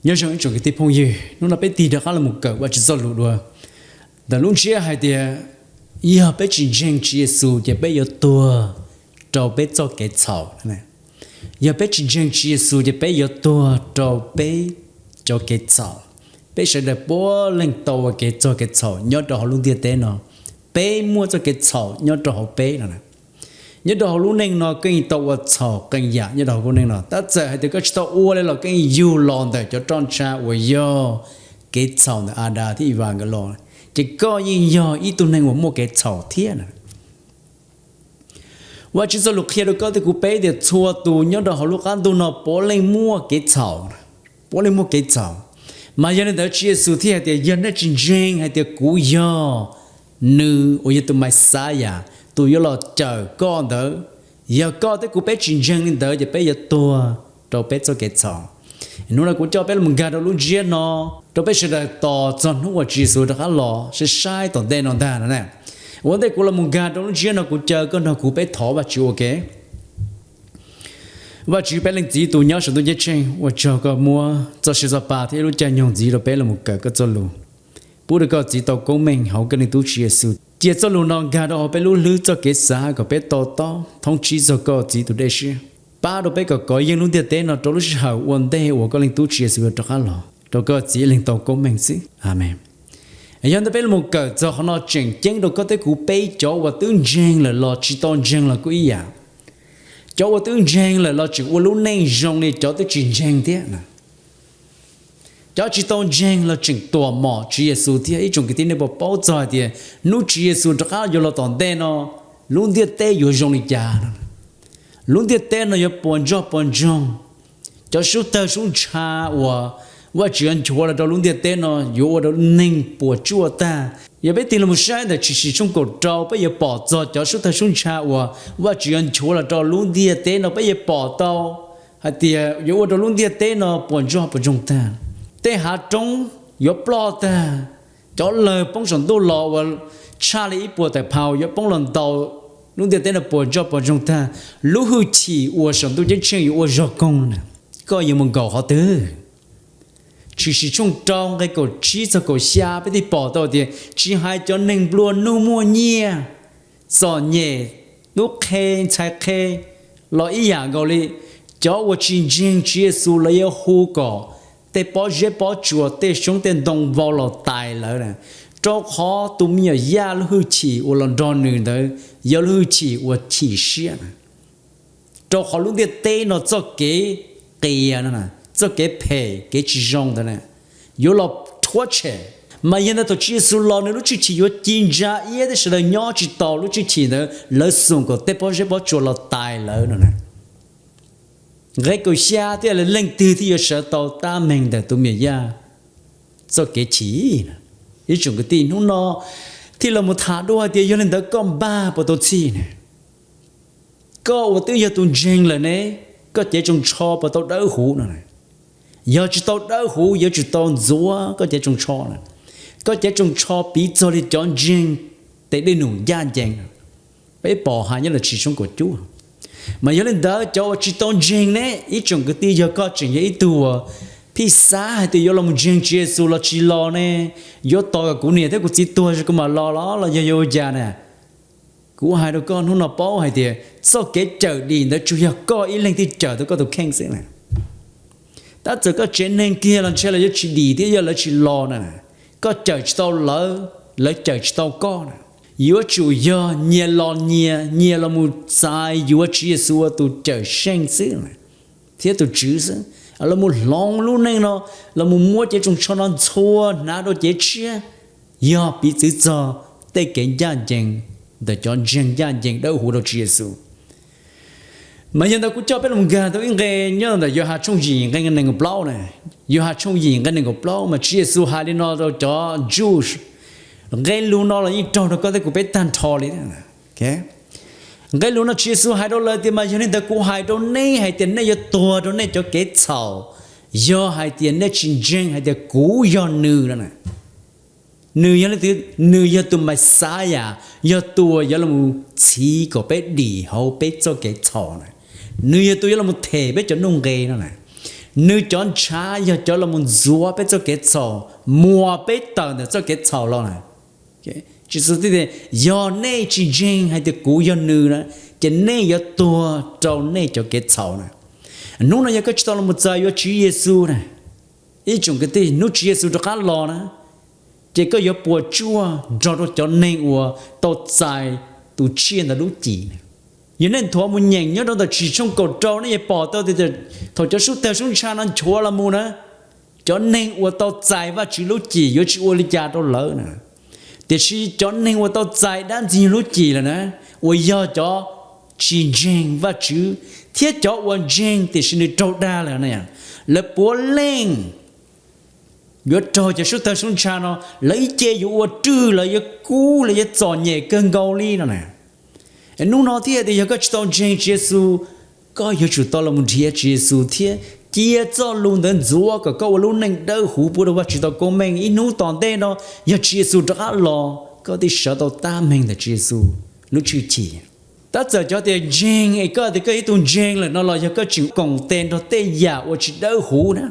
Nyob zoo ib tsoom kwv tij phooj ywg, hnub no peb tig rov qab los mus kawm Vajtswv txoj lus dua. Ntawm lub ntsiab hais tias, yog peb tsis ntseeg Tswv Yexus ces peb yuav tuag rau peb txoj kev txhaum. Yog peb tsis ntseeg Tswv Yexus ces peb yuav tuag rau peb cov kev txhaum. Peb sawv daws puav leej tau ua kev txog kev txhaum nyob rau hauv lub ntiaj teb no. Peb muaj txoj kev txhaum nyob rau hauv peb no. Nyob rau hauv lub neej no koj yeej tau ua txhaum qee yam nyob rau hauv lub neej no. Tab txawm hais tias koj tsis tau ua li los koj yeej yug los ntawm cov roj ntsha uas yog kev txhaum ntawm Adas thiab Evas nkawd los, ces koj yeej yog ib tug neeg uas muaj kev txhaum thiab na. Vajtswv txoj lus qhia rau koj thiab kuv peb tias txhua tus nyob rau hauv lub qab ntuj no puav leej muaj kev txhaum, puav leej muaj kev txhaum. Mas yog li ntawd Tswv Yexus thiaj hais tias, yog nej tsis ntseeg hais tias kuv yog nws uas yog tus Mexiyas, tus yuav los cawm koj ntawd, yog koj thiab kuv peb tsis ntseeg li ntawd ces peb yuav tuag rau peb txoj kev txhaum. Hnub no kuv coj peb los nkag rau lub ntsiab no, rau peb sawv daws tos txog hnub uas Tswv Yexus rov qab los saib saib tom ntej no ntag no na. Ua ntej kuv los mus nkag rau lub ntsiab no kuv caw koj nrog kuv peb thov Vajtswv ua ke. Vajtswv peb leej Txiv tus nyob saum ntuj ceeb tsheej, ua tsaug koj muab txoj sia txoj pa thiab ib lub caij nyoog ntxiv rau peb los mus kawm koj txoj lus. Pub rau koj txiv tau koob meej hauv koj leej tub Tswv Yexus. Cia txoj lus no nkag rau hauv peb lub hlwb txoj kev xav kom peb to taub thoob tsib txog koj txiv tus dej siab. Pab rau peb kom kov yeej lub ntiaj teb no rau lub sij hawm ua ntej uas koj leej tub Tswv Yexus yuav rov qab los. Rau koj txiv ib leeg tau koob meej xwb. Amees. Yog ntawd peb los mus kawm txog qhov no tseem ceeb rau koj thiab kuv peb cov uas twb ntseeg lawm los tsis tau ntseeg los kuj ib yam. Cov uas twb ntseeg lawm los tseem ua lub neej zoo li cov twb tsis ntseeg thiab. Cov tsis tau ntseeg los tseem tuam mom Tswv Yexus thiab. Ib tsoom kwv tij, nej puas paub txog hais tias hnub Tswv Yexus rov qab yuav los tom ntej no, lub ntiaj teb yuav zoo li cas? Lub ntiaj teb no yuav puas ntsoj puas ntsoog. Cov sub tawg sub ntsha uas Vajtswv yuav nchuav los rau lub ntiaj teb no yuav ua rau neeg puas tsuaj tag. Yog peb tig los mus saib ntawm Tshwm Sim tshooj kaum rau, peb yuav pom txog cov sub tawg sub ntsha uas Vajtswv yuav nchuav los rau lub ntiaj teb no, peb yuav pom tau hais tias yuav ua rau lub ntiaj teb no puas ntsoj puas ntsoog tag. Tej hav roob yuav ploj tag, cov lawg poob saum ntuj los uas tshaj li ib puas tawm phaus yuav poob los ntaus lub ntiaj teb no puas ntsoj puas ntsoog tag. Lub hwj chim uas saum ntuj ceeb tsheej yuav ua zog koog na, koj yuav mus nkaum qhov twg? Tshwm Sim tshooj rau nqe kaum tsib txog kaum xya peb thiaj pom tau tias tsis hais cov neeg nplua nuj muaj nyiaj, txom nyem, tub qhe ntxhais qhe los ib yam nkaus li, cov uas tsis ntseeg Tswv Yexus lawv yuav hu kom tej pob zeb pob tsuas tej xyoob tej ntoo vau los tais lawv, rau qhov tus me nyuam Yaj lub hwj chim uas los nrog nws ntawd yog lub hwj chim uas chim siab na. Rau qhov lub ntiaj teb no txoj kev qias no, txoj kev phem kev tsis zoo ntawd na, yuav los rhuab tshem. Mas yog ntawd thaum Tswv Yexus los nws lub hwj chim yuav ci ntsa iab thiab sawv daws nyob tsis tau lub hwj chim ntawd, lawv xoom kom tej pob zeb pob tsuas los tais lawv no na. Nqe kaum xya thiaj li leej twg thiaj yuav sawv tau tab meeg ntawm tus me nyuam Yaj txoj kev chim na. Ib tsoom kwv tij, hnub no thiaj los mus tham dua hais tias yog li ntawd koj npaj puas tau txhij ne? Koj uas twb yog tus ntseeg lawm ne, koj cev tsoos tsho puas tau dawb huv no? Yog tsis tau dawb huv yuav tsum tau ntxuav koj cev tsoos tsho na. Koj cev tsoos tsho piv txog li cov ntseeg tes dej num ncaj ncees. Peb pom hais nyob lawm Tshwm Sim tshooj kaum cuaj. Mas yog li ntawd cov uas tsis tau ntseeg ne, ib tsoom kwv tij, yog koj tseem yog ib tug uas pheej xav hais tias yuav los mus ntseeg Tswv Yexus los tsis los ne, yuav tos kom kuv niam thiab kuv txiv tuag kuv mam los los los yog yuav ua cas na? Kuv hais rau koj hnub no paub hais tias txoj kev cawm dim ntawd tsuas yog koj ib leeg thiaj cawm tau koj tus kheej xwb na. Tab txawm koj tsev neeg kiag los ntshe los yuav tsis dim thiab yog lawv tsis los na. Koj cawm tsis tau lawv, lawv cawm tsis tau koj na. Yuav tsum yog nyias los nyias, nyias los mus txais yuav Tswv Yexus ua tus cawm seej xwb thiab tus Tswv xwb. Los mus hloov lub neej no, los mus muab cev tsoos tsho no ntxhua hnav rau cev tshiab, yog piv txwv txog tej kev ncaj ncees ntawm cov ntseeg ncaj ncees dawb huv rau Tswv Yexus. Mas yog ntawd kuv coj peb los nkag tau ib nqe nyob ntawm Yauhas tshooj yim nqe nees nkaum plaub na. Yauhas tshooj yim nqe nees nkaum plaub mas Tswv Yexus hais li no rau cov Jews. Nqe lus no los yeej raug rau koj thiab kuv peb tag nrho li. Nqe lus no Tswv Yexus hais rau lawv tias, mas yog li ntawd kuv hais rau nej hais tias nej yuav tuag rau nej cov kev txhaum, yog hais tias nej tsis ntseeg hais tias kuv yog nws no. Nws yog leej twg? Nws yog tus Mexiyas, yog tus uas yuav los txhiv kom peb dim hauv peb txoj kev txhaum na. Nws yog tus yuav los them peb cov nuj nqes no na. Nws cov ntshav yog cov los mus ntxuav peb txoj kev txhaum, muas peb tawm ntawm txoj kev txhaum los na. Tswv Yexus thiaj tias, yog nej tsis ntseeg hais tias kuv yog nws na, ces nej yuav tuag rau nej cov kev txhaum na. Hnub no yog koj tsis tau los mus txais yuav Tswv Yexus na, ib tsoom kwv tij, hnub Tswv Yexus rov qab los na, ces koj yuav puas tsuaj nrog rau cov neeg uas tau txais tus tsiaj ntawd lub cim na. Yog nej nthuav mus nyeem nyob rau ntawm Tshwm Sim tshooj kaum rau, nej yuav pom tau tias thaum cov sub tawg sub ntsha no nchuav los mus na, cov neeg uas tau txais Vajtswv lub cim yuav tsis ua li cas rau lawv na. Tiam sis cov neeg uas tau txais dab Ntxwg Nyoog lub cim lawm na, uas yog cov tsis ntseeg Vajtswv thiab cov uas ntseeg tiam sis nws raug dag lawm na, lawv puav leej yuav raug cov sub tawg sub ntsha no, lawv ib ce yuav ua rwg, lawv yuav kub, lawv yuav txom nyem kawg nkaus li no na. Hnub no thiaj tias yog koj tsis tau ntseeg Tswv Yexus, koj yuav tsum tau los mus nrhiav Tswv Yexus thiab cia txoj lus ntawd ntxuav kom koj ua lub neej dawb huv pub rau Vajtswv tau koob meej. Ib hnub tom ntej no yog Tswv Yexus rov qab los, koj thiaj sawv tau tab meeg ntawm Tswv Yexus lub tshwj chim. Tab txawm cov tias ntseeg es koj tias koj ib tug ntseeg lawm no los yog koj tseem koom tes nrog tej yam uas tsis dawb huv na,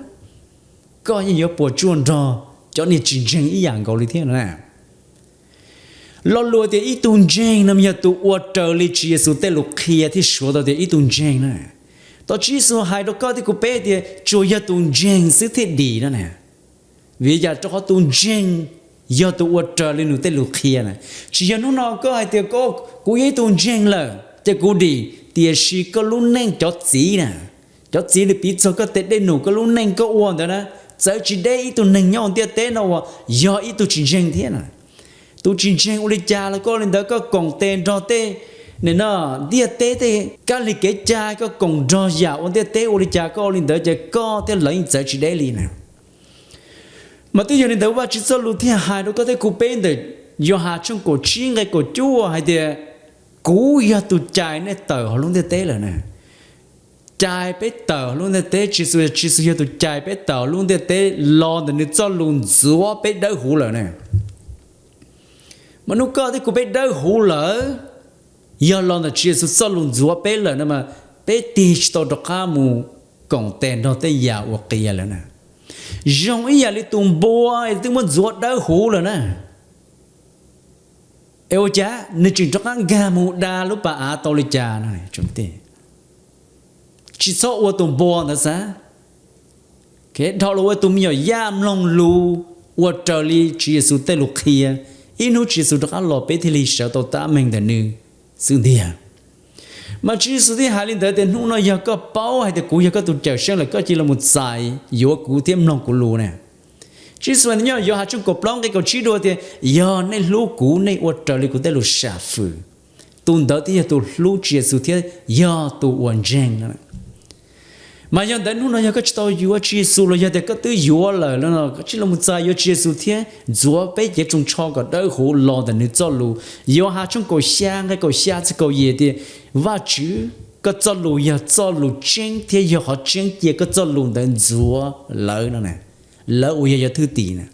koj yeej yuav puas tsuaj nrog cov niag tsis ntseeg ib yam nkaus li thiab na. Lo lus tias ib tug ntseeg no yog tus ua raws li Tswv Yexus tej lus qhia thiaj suav tau tias ib tug ntseeg na. Tos Tswv Yexus hais rau koj thiab kuv peb tias tsuas yog tus ntseeg xwb thiaj dim no na. Vim yam rau qhov tus ntseeg yog tus ua raws li nws tej lus qhia na. Tsis yog hnub no koj hais tias kuv yog ib tug ntseeg lawm ces kuv dim, tiam sis koj lub neej cov txiv na, cov txiv nws piv txog koj tej dej num, koj lub neej koj ua ntawd na, txawv tsis deb ib tug neeg nyob hauv ntiaj teb no uas yog ib tug tsis ntseeg thiab na. Tus tsis ntseeg ua li cas los koj ua li ntawd, koj koom tes nrog tej, nim no, ntiaj teb tej kab li kev cai, koj koom nrog yam uas ntiaj teb ua li cas koj ua li ntawd, ces koj thiab lawv yeej txawv tsis deb li na. Mas twb yog li ntawd Vajtswv txoj lus thiaj hais rau koj thiab kuv peb ntawm Yauhas tshooj kaum tsib nqe kaum cuaj hais tias, kuv yog tus cais nej tawm hauv lub ntiaj teb lawm na. Cais peb tawm hauv lub ntiaj teb, Tswv Yexus, Tswv Yexus yog tus cais peb tawm hauv lub ntiaj teb los ntawm nws txoj lus ntxuav peb dawb huv lawm na. Mas hnub koj thiab kuv peb dawb huv lawm, yog los ntawm Tswv Yexus txoj lus ntxuav peb lawm no mas peb tig tsis tau rov qab mus koom tes nrog tej yam uas qias lawm na. Zoo ib yam li tus npua es twb muab ntxuav dawb huv lawm na, es ua cas nws tseem rov qab nkag mus da lub pas av tau li cas no? Tsis txhob ua tus npua ntawd xav, dhau los ua tus me nyuam yaj mloog lus, ua raws li Tswv Yexus tej lus qhia. Ib hnub Tswv Yexus rov qab los peb thiaj li sawv tau tab meeg ntawm nws xwb ntiag. Mas Tswv Yexus thiaj hais li ntawd tias, hnub no yog koj paub hais tias kuv yog koj tus Cawmseej lawm, koj cia li los txais yuav kuv thiab mloog kuv lus na. Tswv Yexus hais tias nyob Yauhas tshooj kaum plaub nqe kaum tsib dua tias, yog nej hlub kuv, nej ua raws li kuv tej lus sam fwm. Tus ntawd thiaj yog tus hlub Tswv Yexus thiab yog tus uas ntseeg no. Mas yog ntawd hnub no yog koj tsis tau yuav Tswv Yexus los yog tias koj twb yuav lawm no, koj cia li los txais yuav Tswv Yexus thiab ntxuav peb cev tsoos tsho kom dawb huv los ntawm nws txoj lus. Yauhas tshooj kaum xya nqe kaum xya txog kaum yim tias, Vajtswv, koj txoj lus yog txoj lus tseeb thiab yog qhov tseeb, cia koj txoj lus ntawd ntxuav lawv no na, lawv uas yog cov thwj tim na.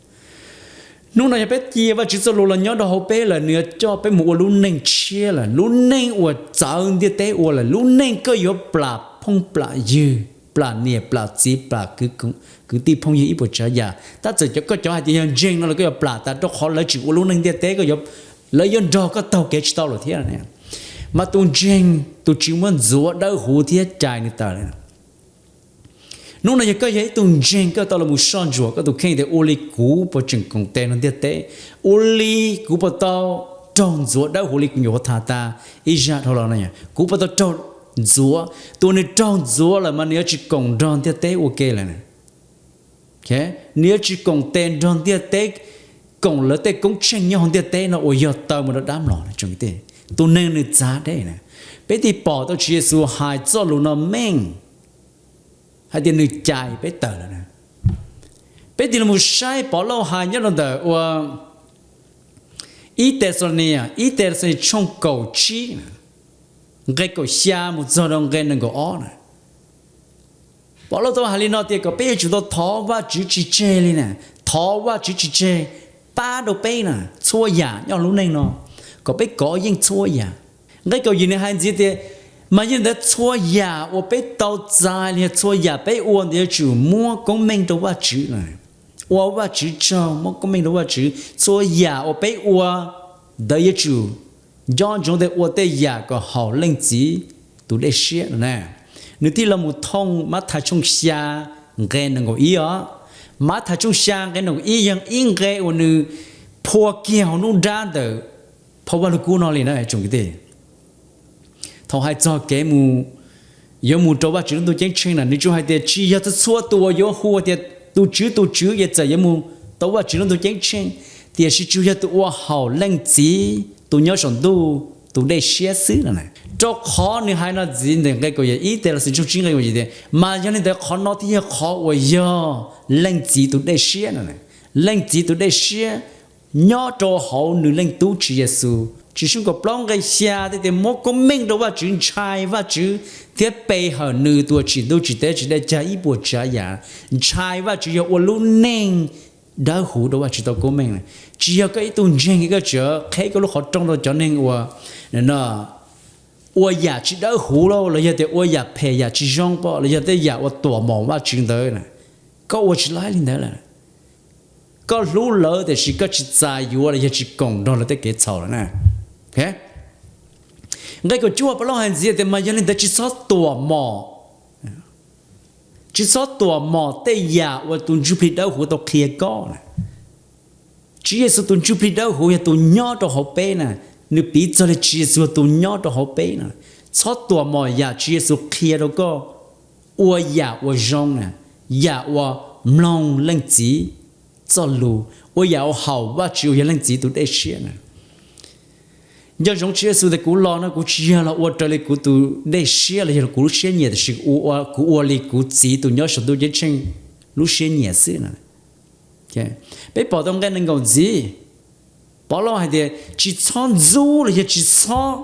Hnub no yog peb cia Vajtswv txoj lus los nyob rau hauv peb lawm, nws yuav coj peb mus ua lub neej tshiab lawm, lub neej uas txawv ntiaj teb ua lawm, lub neej koj yuav plam phooj plam ywg, plam niam plam txiv, plam kwv tij phooj ywg ib puas tsav yam. Tab txawm koj cov hais tias yog ntseeg no los koj yuav plam tas rau qhov lawv tseem ua lub neej ntiaj teb, lawv yuav nrog koj taug kev tsis tau lawm thiab. Mas tus ntseeg tus Tswv muab ntxuav dawb huv thiab cais nws tawm lawm. Hnub no yog koj yog ib tug ntseeg, koj tau los mus soj ntsuam koj tus kheej tias ua li kuv puas tseem koom tes nrog ntiaj teb, ua li kuv puas tau raug ntxuav dawb huv li kuv nyuam qhuav tham tas ib zaj dhau los no, kuv puas tau raug ntxuav. Tus nws raug ntxuav lawm mas nws yuav tsis koom nrog ntiaj teb ua ke lawm. Nws yuav tsis koom tes nrog ntiaj teb, koom lawv tej koob tsheej nyob hauv ntiaj teb no uas yog taw mus rau dab mlom. Tus neeg nws txav deb na. Peb thiaj pom tau Tswv Yexus hais txoj lus no meej hais tias nws cais peb tawm lawm na. Peb thiaj los mus saib Pov Lauj hais nyob rau ntawm ua ib Tes Xas Los Nis, ib Tes Xas Los Nis tshooj kaum tsib, nqe kaum xya mus txog rau nqe nees nkaum ob na. Pov Lauj tau hais li no tias kom peb yuav tsum tau thov Vajtswv tsis tseg li na, thov Vajtswv tsis tseg, pab rau peb na txhua yam nyob lub neej no, kom peb kov yeej txhua yam. Nqe kaum yim nws hais ntxiv tias, Mas yog li ntawd txhua yam uas peb tau txais los yog txhua yam peb ua ntawd yuav tsum muab koob meej rau Vajtswv, ua Vajtswv tsaug, muab koob meej rau Vajtswv. Txhua yam uas peb ua ntawd yuav tsum nco ntsoov tias ua tej yam kom haum leej txiv tus dej siab no na. Nws thiaj los mus thooj Mathais tshooj xya nqe nees nkaum ib os. Mathais tshooj xya nqe nees nkaum ib yog ib nqe uas nws phua kiag hauv nruab nrab ntawm phau Vajluskub no li na tsoom kwv tij. Thaum hais txog kev mus, yuav mus rau Vajtswv lub ntuj ceeb tsheej na, nws tsuas hais tias tsis yog txhua txhua tus uas yuav hu tias tus Tswv, tus Tswv ces txawm yuav mus tau Vajtswv lub ntuj ceeb tsheej, tiam sis tsuas yog tus ua haum leej txiv tus nyob saum ntuj tus dej siab xwb no. Rau qhov nws hais no ntxiv ntawm nqe kaum yim ib Texas tshooj tsib nqe kaum yim tias, mas yog li ntawd qhov no thiaj yog qhov uas yog leej txiv tus dej siab no. Leej txiv tus dej siab nyob rau hauv nws leej tub Tswv Yexus. Tshwm Xyoo kaum plaub nqe xya thiaj tias muab koob meej rau Vajtswv, ntshai Vajtswv thiab pe hawm nws tus uas tsim ntuj tsim teb tsim dej cag ib puas tsav yam. Ntshai Vajtswv yog ua lub neej dawb huv rau Vajtswv tau koob meej. Tsis yog koj ib tug ntseeg koj tseem qheb koj lub qhov rooj rau cov neeg uas ua yam tsis dawb huv los yog tias ua yam phem yam tsis zoo pom los yog tej yam uas tuam mom Vajtswv ntawd, koj ua tsis laib li ntawd lawm. Koj hlub lawv tiam sis koj tsis txais yuav los yog tsis koom nrog lawv tej kev txhaum lawm na. Nqe kaum cuaj Paulus hais ntxiv tias mas yog li ntawd tsis txhob tuam mom, tsis txhob tuam mom tej yam uas tus ntsuj plig dawb huv tau qhia koj na. Tswv Yexus tus ntsuj plig dawb huv yog tus nyob rau hauv peb na. Nws piv txog li Tswv Yexus yog tus nyob rau hauv peb na. Txhob tuam mom yam Tswv Yexus qhia rau koj, ua yam uas zoo na, yam uas mloog leej txiv txoj lus, ua yam uas haum Vajtswv uas yog leej txiv tus dej siab na. Nco ntsoov Tswv Yexus tias kuv los no kuv tsis yog los ua raws li kuv tus dej siab los yog kuv lub siab nyiam, tiam sis kuv ua li kuv Txiv tus nyob saum ntuj ceeb tsheej lub siab nyiam xwb na. Peb pom tau nqe nees nkaum ntxiv, Paulus hais tias tsis txhob ntxub los yog tsis txhob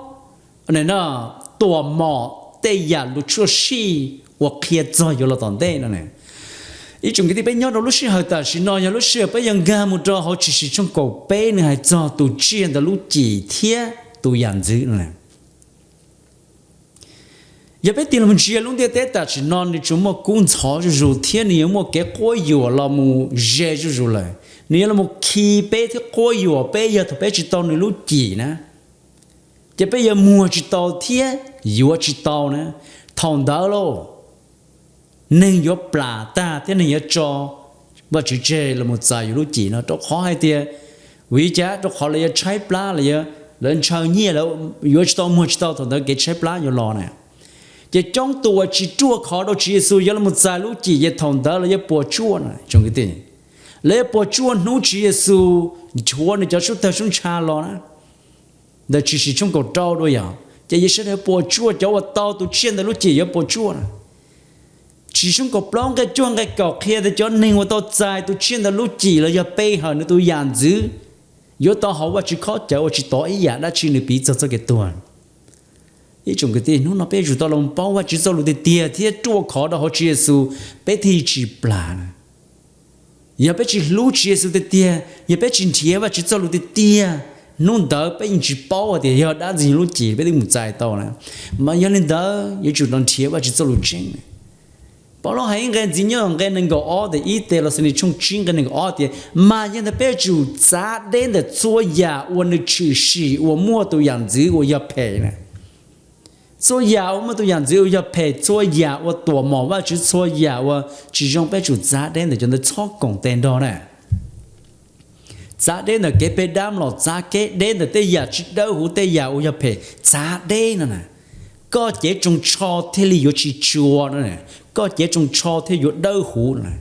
tuam mom tej yam lus tshuaj sij uas qhia txog yuav los tom ntej no. Ib tsoom kwv tij, peb nyob rau lub sij hawm tam sim no yog lub sij hawm peb yuav nkag mus rau hauv Tshwm Sim tshooj kaum peb, nws hais txog tus tsiaj ntawm lub cim thiab tus yam ntxwv no. Yog peb tig los ntsia lub ntiaj teb tam sim no, nws tsuas muaj kub ntxhov zuj zus thiab nws yuav muaj kev quab yuam los mus ze zuj zus lawm. Nws yuav los khi peb thiab quab yuam peb yog thaum peb tsis tau nws lub cim na. Ces peb yuav muag tsis tau thiab yuav tsis tau na. Thaum ntawd lauj, neeg yuav plam tag thiab neeg yuav tso Vajtswv tseg los mus txais yuav lub cim no, rau qhov hais tias, vim li cas? Rau qhov lawv yuav tshaib plab, lawv ntshaw nyiaj, lawv yuav tsis tau, muag tsis tau, thaum ntawd kev tshaib plab yuav los na. Ces coob tus uas tsis ruaj khov rau Tswv Yexus yuav los mus txais lub cim, ces thaum ntawd lawv yuav puas tsuaj na. Lawv yuav puas tsuaj hnub Tswv Yexus nchuav nws cov sub tawg sub ntsha los na. Ntawm Tshwm Sim tshooj kaum rau dua yog, ces yog sawv daws puas tsuaj, cov uas tau tus tsiaj ntawm lub cim yuav puas tsuaj na. Tshwm Sim tshooj kaum plaub nqe cuaj nqe kaum qhia tias cov neeg uas tau txais tus tsiaj ntawm lub cim los yog pe hawm nws tus yam ntxwv yuav tau haus Vajtswv khob cawv uas tsis tov ib yam dab tsi, nws piv txog txoj kev tuag. Ib tsoom kwv tij, hnub no peb yuav tsum tau los paub Vajtswv txoj lus tiag tiag thiab ruaj khov rau hauv Tswv Yexus, peb thiaj tsis plam na. Yog peb tsis hlub Tswv Yexus tiag tiag, yog peb tsis nrhiav Vajtswv txoj lus tiag tiag, hnub ntawd peb yeej tsis paub hais tias yog dab ntxwg nyoog lub cim peb twb mus txais tau na. Mas yog li ntawd yuav tsum nrhiav Vajtswv txoj lus tseeb. Paulus hais ib nqe ntxiv nyob nqe nees nkaum ob ntawm ib Tesalaunikes tshooj tsib nqe nees nkaum ob tias, mas yog li ntawd peb yuav tsum txav deb ntawm txhua yam uas nws tshwm sim uas muaj tus yam ntxwv uas yog phem na. Txhua yam uas muaj tus yam ntxwv uas yog phem, txhua yam uas tuam mom Vajtswv, txhua yam uas tsis zoo, peb yuav tsum txav deb ntawm cov ntawd, txhob koom tes nrog na. Txav deb ntawm kev peb dab los, txav deb ntawm tej yam tsis dawb huv, tej yam uas yog phem, txav deb no na. Koj cev tsoos tsho thiaj li yuav tsis tsuas no, koj cev tsoos tsho thiaj yuav dawb huv no.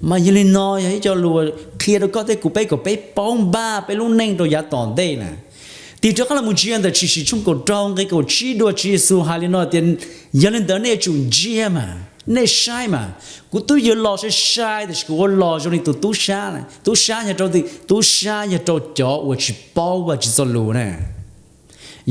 Mas yog li no yog ib co lus qhia rau koj thiab kuv peb kom peb paub npaj peb lub neej rau yav tom ntej na. Tig rov qab los mus ntsia ntawm Tshwm Sim tshooj kaum rau nqe kaum tsib dua, Tswv Yexus hais li no tias, yog li ntawd nej yuav tsum ntsia mas, nej saib mas, kuv twb yuav los sai sai tiam sis kuv yuav los zoo li tus tub sab. Tub sab yog rau twg? Tub sab yog rau cov uas tsis paub Vajtswv txoj lus na.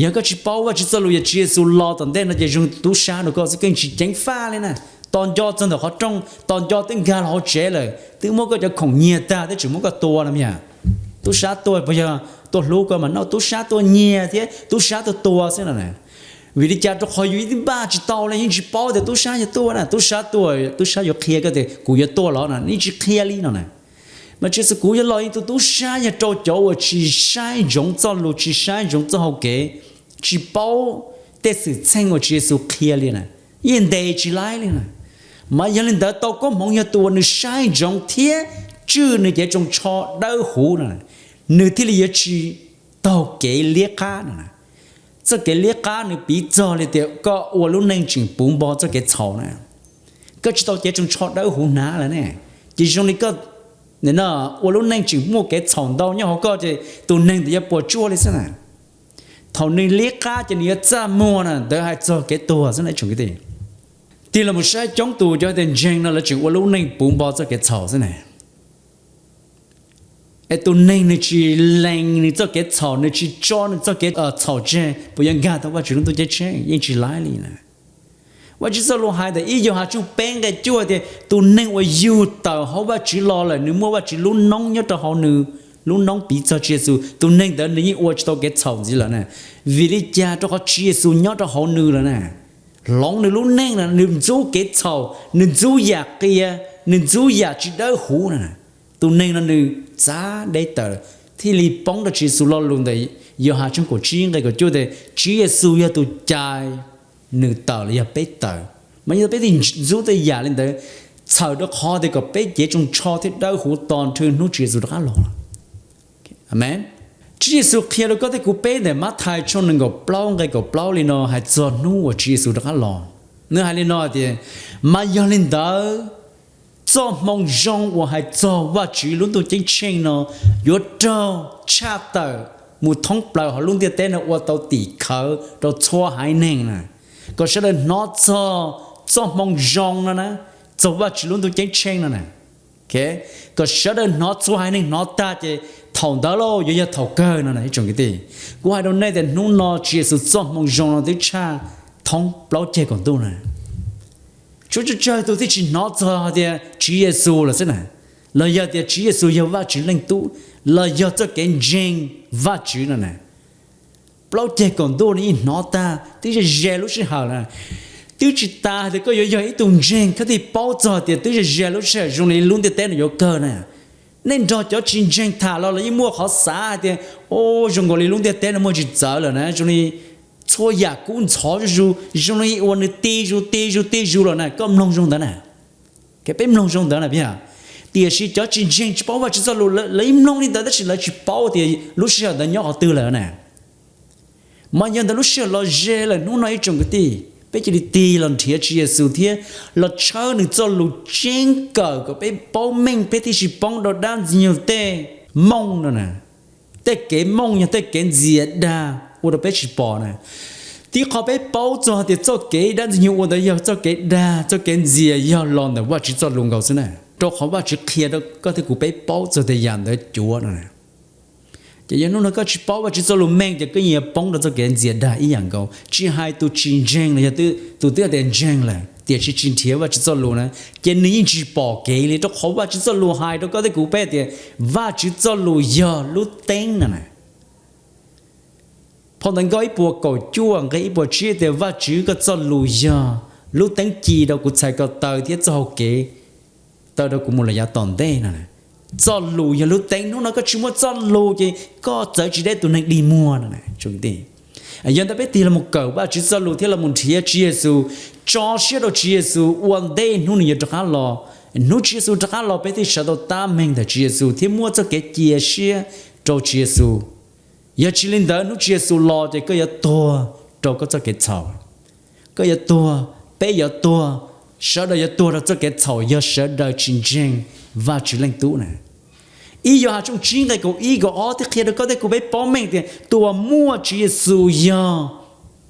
Yog koj tsis paub Vajtswv txoj lus, yog Tswv Yexus los tom ntej no ces zoo tub sab rau koj xwb, koj yeej tsis ceev faj li na. Tos nco txog ntawm qhov rooj, tos nco twb nkag los hauv tsev lawm, twb muab koj cov khoom nyiag tag twb tseem muab koj tua no mas. Tub sab tuaj puas yog tuaj hlub koj mas? No, tub sab tuaj nyiag thiab tub sab tuaj tua xwb no na. Vim li cas? Rau qhov yus yeej npaj tsis tau li, yeej tsis paub tias tub sab yuav tuaj na. Tub sab tuaj, tub sab yuav qhia koj tias kuv yuav tuaj los no, yeej tsis qhia li no na. Mas Tswv Yexus, kuv yuav los ib tug tub sab yog rau cov uas tsis saib ntsoov txoj lus, tsis saib ntsoov txoj hau kev, tsis paub tej xwm txheej uas Tswv Yexus qhia li na, yeej ntes tsis laib li na. Mas yog li ntawd tau koob hmoov yog tus uas nws saib ntsoov thiab tswj nws cev tsoos tsho dawb huv no, nws thiaj li yuav tsis taug kev liab qab no. Txoj kev liab qab nws piv txog li tias koj ua lub neej tseem puv npo txoj kev txhaum na. Koj tsis tau cev tsoos tsho dawb huv hnav lawm ne, ces zoo li koj ua lub neej tseem muaj kev txhaum ntau nyob hauv koj, ces tus neeg ntawd yuav puas tsuaj li xwb na. Thaum nws liab qab ces nws yuav txaj muag na, ntawd hais txog kev tuag xwb na tsoom kwv tij. Tig los mus saib coob tus cov tias ntseeg no lawv tseem ua lub neej puv npo txoj kev txhaum xwb na. Es tus neeg nws tsis lees nws txoj kev txhaum, nws tsis tso nws txoj kev txhaum tseg, puas yuav nkag tau Vajtswv lub ntuj ceeb tsheej? Yeej tsis laib li na. Vajtswv txoj lus hais ntawm ib Yauhas tshooj peb nqe cuaj tias tus neeg uas yug tawm hauv Vajtswv los lawm, nws muaj Vajtswv lub noob nyob rau hauv nws, lub noob piv txog Tswv Yexus, tus neeg ntawd nws yeej ua tsis tau kev txhaum ntxiv lawm na. Vim li cas? Rau qhov Tswv Yexus nyob rau hauv nws lawm na. Hloov nws lub neej na, nws ntxub kev txhaum, nws ntxub yam qias, nws ntxub yam tsis dawb huv na. Tus neeg no nws txav deb tawm, thiaj li poob rau Tswv Yexus lo lus ntawm Yauhas tshooj kaum tsib nqe kaum cuaj tias Tswv Yexus yog tus cais nws tawm los yog peb tawm. Mas yog peb thiaj ntxub tej yam li ntawd, txhawm rau qhov tias kom peb cev tsoos tsho thiab dawb huv tos nrhw hnub Tswv Yexus rov qab los. Amees. Tswv Yexus qhia rau koj thiab kuv peb ntawm Mathais tshooj nees nkaum plaub nqe kaum plaub li no hais txog hnub uas Tswv Yexus rov qab los. Nws hais li no tias, mas yog li ntawd, txoj hmoo zoo uas hais txog Vajtswv lub ntuj ceeb tsheej no yuav raug tshaj tawm mus thoob plaws hauv lub ntiaj teb no ua tau tim khawv rau txhua haiv neeg na, kom sawv daws hnov txog txoj hmoo zoo no na, txog Vajtswv lub ntuj ceeb tsheej no na. Kom sawv daws hnov, txhua haiv neeg hnov tag ces thaum ntawd lauj yuav yog thaum kawg no na ib tsoom kwv tij. Kuv hais rau nej tias hnub no Tswv Yexus txoj hmoo zoo no twb tshaj thoob plaub ceg kaum ntuj na. Tshuav tsawg tsawg tus thiaj tsis hnov txog tias Tswv Yexus lawm xwb na, los yog tias Tswv Yexus yog Vajtswv leej tub, los yog txoj kev ntseeg Vajtswv no na. Plaub ceg kaum ntuj no yeej hnov tag, twb ze ze lub sij hawm lawm. Twb tsis tas hais tias koj yuav yog ib tug ntseeg koj thiaj paub txog tias twb ze ze lub sij hawm zoo li lub ntiaj teb no yuav kawg na. Nej nrog cov tsis ntseeg tham los los yeej muaj qhov xav hais tias, o, zoo nkaus li lub ntiaj teb no muaj tsis txawv lawm na, zoo li txhua yam kub ntxhov zuj zus, zoo li uas nws ti zus ti zus ti zus lawm na, koj mloog zoo ntawd na. Peb mloog zoo ntawd na. Tiam sis cov tsis ntseeg tsis paub Vajtswv txoj lus lawv yeej mloog li ntawd tab sis lawv tsis paub tias lub sij hawm ntawd nyob qhov twg lawm na. Mas yog ntawd lub sij hawm los ze lawm hnub no ib tsoom kwv tij, peb cia li tig los nrhiav Tswv Yexus thiab los tshawb nws txoj lus tseeb kawm kom peb paub meej peb thiaj tsis poob rau dab ntxwg nyoog tej mooj no na. Tej kev mooj yog tej kev ntxias dag ua rau peb tsis pom na. Tib qho peb paub txog tias txoj kev dab ntxwg nyoog ua ntawd yog txoj kev dag, txoj kev ntxias yog los ntawm Vajtswv txoj lus nkaus xwb na, rau qhov Vajtswv qhia rau koj thiab kuv peb paub txog tias yam ntawd cuav no. Ces yog hnub no koj tsis paub Vajtswv txoj lus meej ces koj yeej yuav poob rau txoj kev ntxias dag ib yam nkaus, tsis hais tus tsis ntseeg los yog tus twb tias ntseeg lawm tiam sis tsis nrhiav Vajtswv txoj lus na, ces nws yeej tsis pom kev li, rau qhov Vajtswv txoj lus hais rau koj thiab kuv peb tias Vajtswv txoj lus yog lub teeb no na. Phau Ntawv Nkauj ib puas kaum cuaj nqe ib puas tsib tias Vajtswv koj txoj lus yog lub teeb ci rau kuv txhais ko taw thiab txoj hau kev taw rau kuv mus lawm yav tom ntej no. Txoj lus yog lub teeb, hnub no koj tsis muaj txoj lus ces koj txawv tsis deb tus neeg dig muag no. Yog ntawd peb tig los mus kawm Vajtswv txoj lus thiab los mus nrhiav Tswv Yexus, tso siab rau Tswv Yexus ua ntej hnub nws yuav rov qab los. Hnub Tswv Yexus rov qab los peb thiaj sawv tau tab meeg ntawm Tswv Yexus thiab muaj txoj kev cia siab rau Tswv Yexus. Yog tsis li ntawd hnub Tswv Yexus los ces koj yuav tuag rau koj txoj kev txhaum. Koj yuav tuag, peb yuav tuag, sawv daws yuav tuag rau txoj kev txhaum yog sawv daws tsis ntseeg Vajtswv leej tub na. Ib Yauhas tshooj tsib nqe kaum ib kaum ob thiaj qhia rau koj thiab kuv peb paub meej tias tus uas muaj Tswv Yexus yog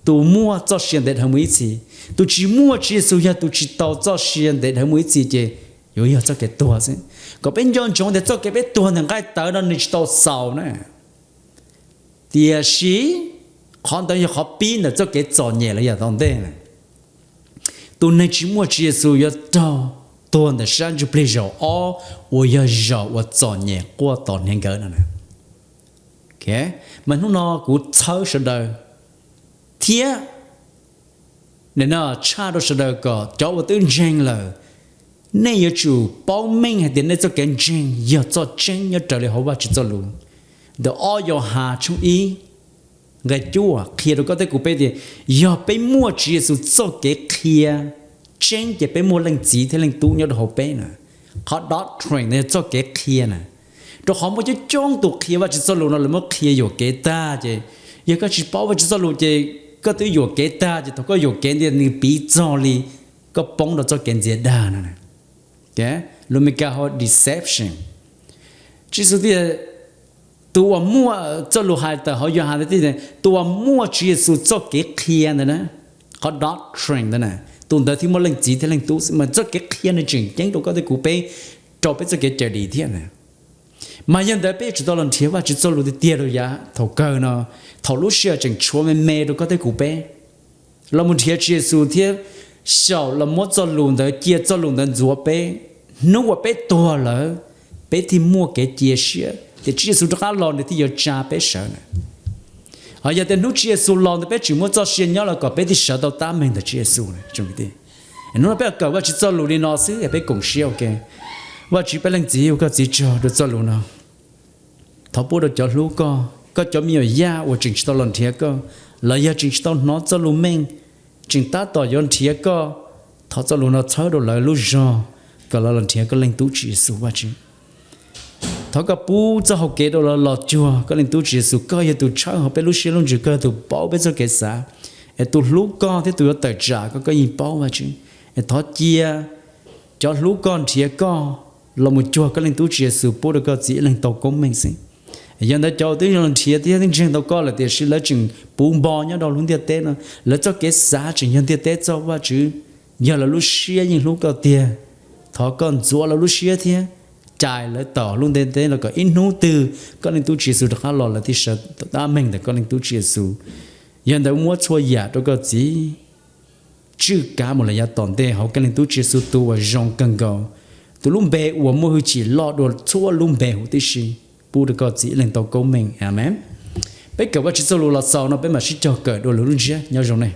tus muaj txoj sia ntev dhawv mus ib txhis. Tus tsis muaj Tswv Yexus yog tus tsis tau txoj sia ntev dhawv mus ib txhis ces yuav yog txoj kev tuag xwb. Kom peb nco ntsoov tias txoj kev peb tuag ntawm nqaij tawv no nws tsis tau xaus na. Tiam sis qhov ntawd yog qhov pib ntawm txoj kev txom nyem los yav tom ntej na. Tus neeg tsis muaj Tswv Yexus yuav raug tuag ntawm sab ntsuj plig zaum ob uas yog zaum uas txom nyem quaj tos hniav nkawd no. Mas hnub no kuv txhawb sawv daws thiab Nim no tshaj rau sawv daws kom cov uas twb ntseeg lawm, nej yuav tsum paub meej hais tias nej txoj kev ntseeg yog txoj tseeb nyob raws li hauv Vajtswv txoj lus. Ntawm ob Yauhas tshooj ib nqe cuaj qhia rau koj thiab kuv peb tias yog peb muaj Tswv Yexus txoj kev qhia tseeb ces peb muaj Leej Txiv thiab Leej Tub nyob rau hauv peb na. Qhov doctrine no yog txoj kev qhia na. Rau qhov muaj coob coob tus qhia Vajtswv txoj lus no lawv muab qhia yuam kev tag ces yog koj tsis paub Vajtswv txoj lus ces koj twb yuam kev tag ces thaum koj yuam kev ntiag nws piv txog li koj poob rau txoj kev ntxias dag no. Lus Meskas hu ua deception. Tswv Yexus tias tus uas muaj, txoj lus hais tawm hauv Yauhas ntawd tias tus uas muaj Tswv Yexus txoj kev qhia ntawd na, qhov doctrine ntawd na, tus ntawd thiaj muaj Leej Txiv thiab Leej Tub xwb mas txoj kev qhia no tseem ceeb rau koj thiab kuv peb, rau peb txoj kev cawm dim thiab na. Mas yog ntawd peb yuav tsum tau los nrhiav Vajtswv txoj lus tiag tiag rau yav thaum kawg no, thaum lub sij hawm tseem tshuav me me rau koj thiab kuv peb. Los mus nrhiav Tswv Yexus thiab xyaum los muab txoj lus ntawd cia txoj lus ntawd ntxuav peb. Hnub uas peb tuag lawm, peb thiaj muaj kev cia siab tias Tswv Yexus rov qab los nws thiaj yuav tsa peb sawv na. Ho yog tias hnub Tswv Yexus los ntawd peb tseem muaj txoj sia nyob los kom peb thiaj sawv tau tab meeg ntawm Tswv Yexus. Hnub no peb kawm Vajtswv txoj lus li no xwb peb koom siab ua ke. Vajtswv peb Leej Txiv, ua koj txiv tsaug rau txoj lus no. Thov pub rau cov hlub koj, koj cov me nyuam yaj uas tseem tsis tau los nrhiav koj, los yog tseem tsis tau hnov txoj lus meej, tseem tab tom yuav nrhiav koj, thov txoj lus no txhawb rau lawv lub zog kom lawv los nrhiav koj Leej Tub Tswv Yexus Vajtswv. Thov koj pub txoj hau kev rau lawv los cuag koj Leej Tub Tswv Yexus, koj yog tus tshawb hauv peb lub siab lub ntsws, koj yog tus paub peb txoj kev xav, es tus hlub koj thiab tus yuav tawm tsam koj, koj yeej paub Vajtswv. Es thov cia cov hlub koj nrhiav koj los mus cuag koj Leej Tub Tswv Yexus pub rau koj txiv ib leeg tau koob meej xwb. Yog ntawd cov uas twb los nrhiav thiab twb ntseeg tau koj lawm tiam sis lawv tseem puv npo nyob rau lub ntiaj teb no, lawv txoj kev xav tseem yog ntiaj teb txoj, Vajtswv, yog lawv lub siab yeej hlub koj tiag, thov koj ntxuav lawv lub siab thiab cais lawv tom lub ntiaj teb no kom ib hnub twg koj Leej Tub Tswv Yexus rov qab los lawv thiaj sawv tab meeg ntawm koj Leej Tub Tswv Yexus. Yog ntawd muab txhua yam rau koj txiv tswj kav mus lawm yav tom ntej hauv koj Leej Tub Tswv Yexus tus uas zoo kawg nkaus, tus lub npe uas muaj hwj chim loj dua txhua lub npe huv tib si, pub rau koj txiv ib leeg tau koob meej. Amees. Peb kawm Vajtswv txoj lus los xaus no peb mam sib cog kawm dua lwm lub ntsiab. Nyob zoo nej.